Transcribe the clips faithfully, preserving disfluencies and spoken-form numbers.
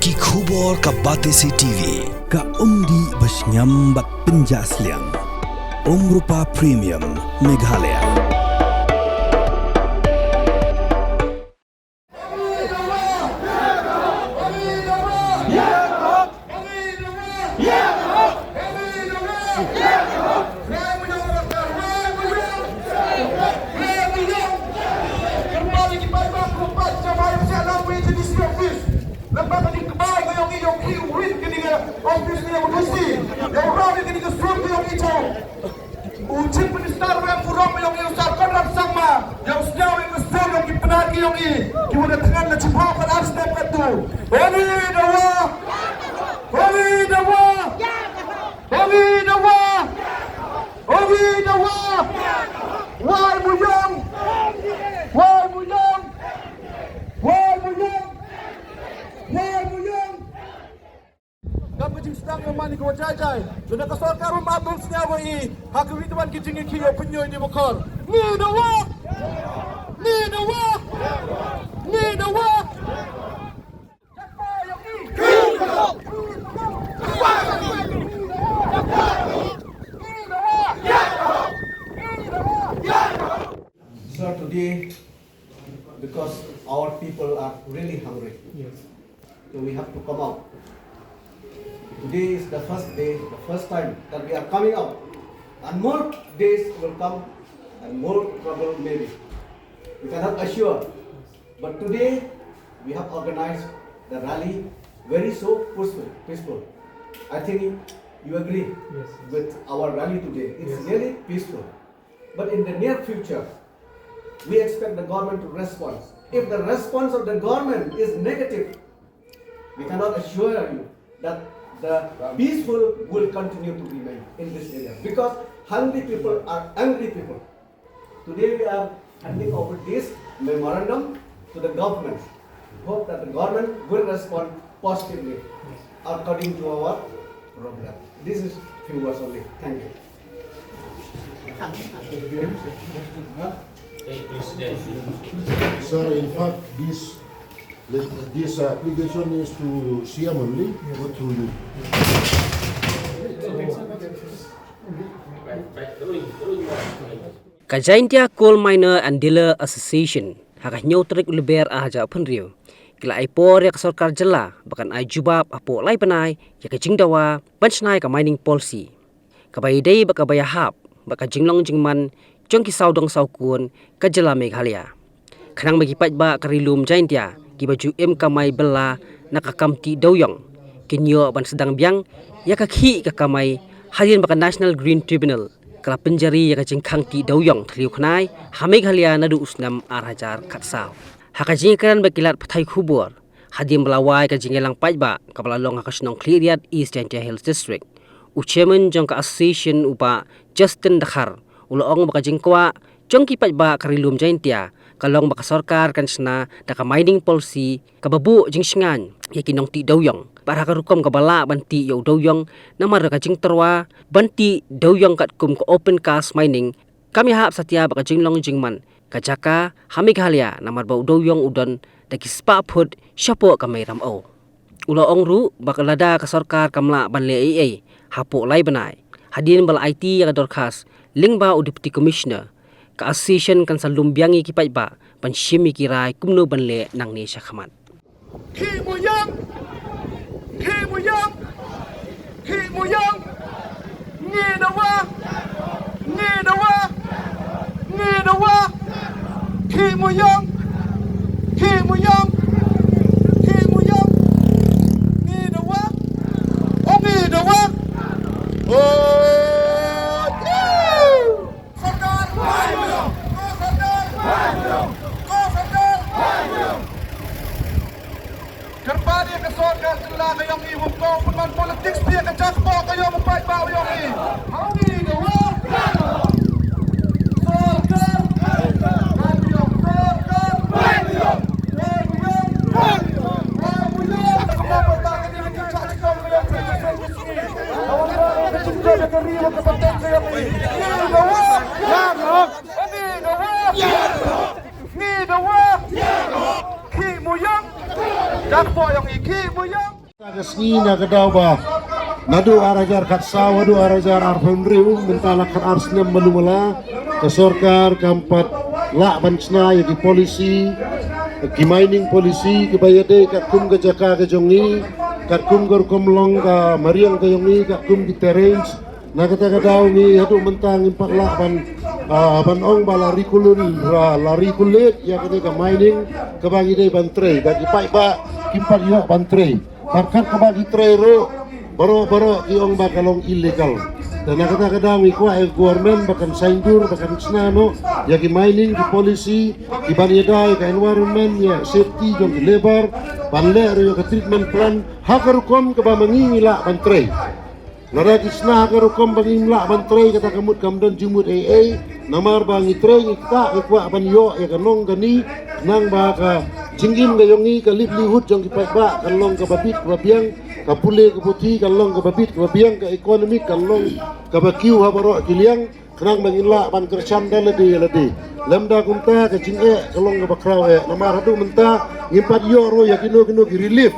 Ki khubor ka Batesi T V, ka umdih ba shngiam bad pynjah sliang. Umrupa Premium, Meghalaya. U Chief Minister u ïa burom ïa u Sir Conrad Sangma, ïa u sñiaw ïa u sñiaw ïa ki pynat ki ïa ki, ki wan da thngan na chiphaw ka ar step ka tu. Holi dawa! Holi dawa! Holi dawa! Holi dawa! Wai Muyong! Wai Muyong! Wai Muyong! Wai Muyong! Kam ka jingsdang ïa mani ka wa jai jai. Jona ka sorkar um ap dong sñiaw wa i. Ha ka wi twan ki jingïakhih ïa u pynïoh i dei wa khor. Ngi dawa! Ngi dawa! Ngi dawa! So today, because our people are really hungry, yes, so we have to come out. Today is the first day, the first time that we are coming out. And more days will come, and more trouble maybe. We cannot assure. But today, we have organized the rally very so peaceful. Peaceful. I think you agree, yes, yes, with our rally today. It's, yes, really peaceful. But in the near future, we expect the government to respond. If the response of the government is negative, we cannot assure you that the peaceful will continue to remain in this area, because hungry people are angry people. Today we are handing over this memorandum to the government. Hope that the government will respond positively according to our program. This is few words only. Thank you. Sir, in fact, this, this application is to C M only, not through you. Ka Jaintia Coal Miner and Dealer Association, ha ka hynñiew tarik u Lber ar hajar phew hynriew, ki la ai por ïa ka sorkar jylla ba kan ai jubab hapoh lai bnai ïa ka jingdawa ban shna ïa ka mining policy, kaba ïadei bad kaba ïahap bad ka jinglong jingman jong ki sawdong sawkun ka jylla Meghalaya. Khnang ba ki paidbah ka Ri Lum Jaintia kiba ju im kamai bylla na ka kam tih dewïong kin ïoh ban sdang biang ïa ka khih ka kamai, hadien ba ka National Green Tribunal ka la pynjari ïa ka jingkhang tih dewïong thliew khnai ha Meghalaya naduh u snem ar hajar khatsaw. Ha ka jingïakren bad ki lad pathai khubor hadien ba la wai ka jingïalang paidbah kaba la long ha ka shnong Khliehriat, East Jaintia Hills District, u chairman jong ka association, u Bah Justin Dkhar, u la ong ba ka jingkwah jong ki paidbah ka Ri Lum Jaintia ka long ba ka sorkar kan shna da ka mining policy kaba buh jingshngaiñ ïa ki nongtih dewïong bad ha ka rukom kaba lah ban tih ïa u dewïong, namar ka jingtyrwa ban tih dewïong katkum ka open cast mining kam ïahap satia bad ka jinglong jingman ka jaka ha Meghalaya, namar ba u dewïong u don da ki spah phut shapoh ka mei Ramew. U la ong ruh ba lada ka sorkar kam lah ban leh ei ei hapoh lai bnai, hadien ba la aiti ïa ka dorkhas lyngba u Deputy Commissioner, ka association kan sa lum biang ïa ki paidbah ban shim ïa ki rai kumno ban leh nangne shakhmat. Khih Muyong! Khih Muyong! Khih Muyong! Ngi dawa! Ngi dawa! Ngi dawa! Khih Muyong! Khih Muyong! Khih Muyong! Ngi dawa! Oh, ngi dawa! Oh, yeah! Sorkar! Ko sorkar! Ko sorkar! Kyrpad ïa ka sorkar jylla ka ïong i, wym ko pynman politics phi ïa ka jaka ka ïong u paidbah u ïong i. Hau ngi dawa. Sorkar. Sorkar. Ngi dawa! Ngi dawa! Khih Muyong! Ka kpoh ïong i ki mu ïong. Ka sngi na ka daw ba naduh ar hajar khatsaw haduh ar hajar arphew hynriew, mynta la khatar snem malu mala, ka sorkar kam pat lah ban shna ïa ki policy, ki mining policy kiba ïadei katkum ka jaka ka jong ngi, katkum ka rukom long ka mariang ka jong ngi, katkum ki terrains. Na kata ka daw ngi haduh mynta ngim pat lah ban, ah, ban ong ba la regulate, la, la regulate ïa kane ka mining kaba ngi dei ban trei. Ba ki paidbah kim pat ïoh ban trei. Bad kat kaba ki trei ruh, baroh baroh ki ong ba ka long illegal. Te na kata ka daw ngi kwah ïa ka government ba kan saiñdur, ba kan shna noh ïa ki mining ki policy kiban ïada ïa ka environment, ïa safety jong ki labour, ban leh ruh ïa ka treatment plant ha ka rukom kaba ma ngi ngi lah ban trei. Lada ki shna ha ka rukom ba ngim lah ban trei, kata ka mut kam don jingmut ei ei. Namar ba ngi trei ngi ktah, ngi kwah ban ïoh ïa ka nong kani, khnang ba ka jingim ka jong ngi, ka livelihood jong ki paidbah kan long kaba bit kaba biang, ka pule ka puthi kan long kaba bit kaba biang, ka economy kan long kaba kiew ha baroh ki liang, khnang ba ngin lah ban kyrshan da lade ïa lade. Lymda kumta ka jingeh ka long kaba khraw eh, namar haduh mynta ngim pat ïoh ruh ïa kino kino ki relief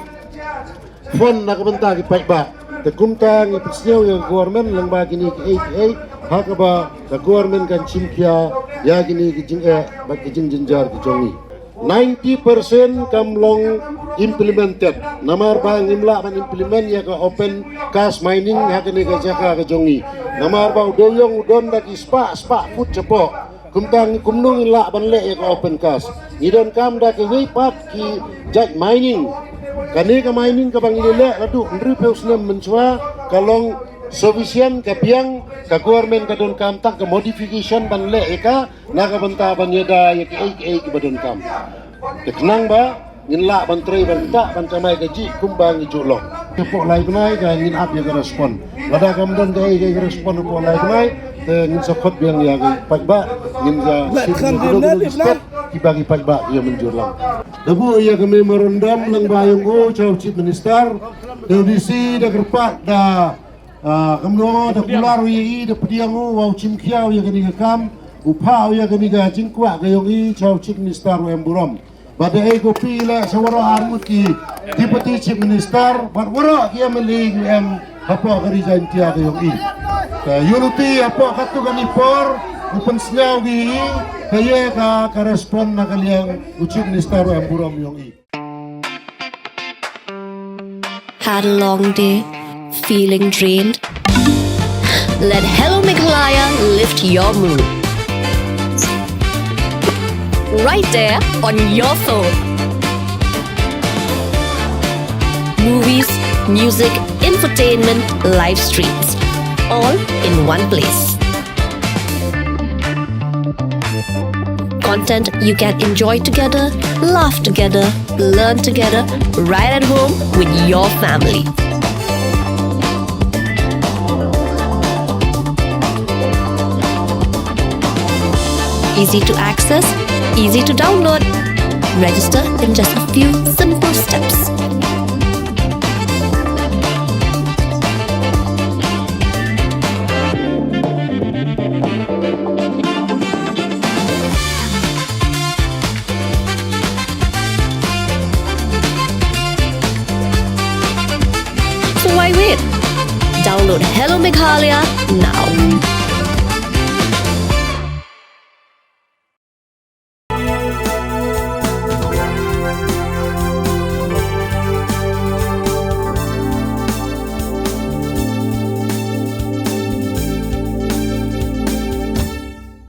fund na ka bynta ki paidbah. Te kumta ngi pynsngew ïa ka government lyngba kine kiei kiei, ha kaba ka government kan shim khia ïa kine ki jingeh bad ki jingjynjar ki jong ngi. Ninety percent kam long implemented. Namar ba ngim lah ban implement ïa ka open cast mining ha kane ka jaka ka jong ngi. Namar ba u dewïong u don da ki spah spah foot shapoh. Kumta ngi kumno ngin lah ban leh ïa ka open cast? Ngi donkam da kiwei pat ki jait mining. Kane ka mining kaba ngi leh naduh hynriewphew snem mynshuwa ka long sufficient, ka biang, ka government ka donkam tang ka modification ban leh ïa ka, na ka bynta ban ïada ïa kiei kiei kiba donkam. Te khnang ba ngin lah ban trei ban ktah ban kamai kajih kumba ngi ju long. Hapoh lai bnai ka ngin ap ïa ka respond. Lada kam don kaei kaei ka respond hapoh lai bnai, te ngin sa khot biang ïa ki paidbah, ngin sa shim ïa kino kino ki step kiba ki paidbah ki ïa mynjur lang. Da buh ïa ka memorandum lyngba ïong u cha u Chief Minister, te u D C da kyrpad da, ah, kumno da kular u ïa i, da pdiang u, wa u shim khia u ïa kane ka kam, u phah u ïa kane ka jingkwah ka ïong i cha u Chief Minister u M Burom. Bad da ai copy leh sha waroh arngut ki Deputy Chief Minister bad waroh ki M L A ki em hapoh ka Ri Jaintia ka ïong i. Te ïa lynti hapoh katto katne por u pynsngew ki i, ka ïa ka, ka respond na ka liang u Chief Minister u M Burom ïong i. Had a long day? Feeling drained? Let Hello Meghalaya lift your mood. Right there on your phone. Movies, music, infotainment, live streams, all in one place. Content you can enjoy together, laugh together, learn together, right at home with your family. Easy to access, easy to download. Register in just a few simple steps. So why wait? Download Hello Meghalaya now.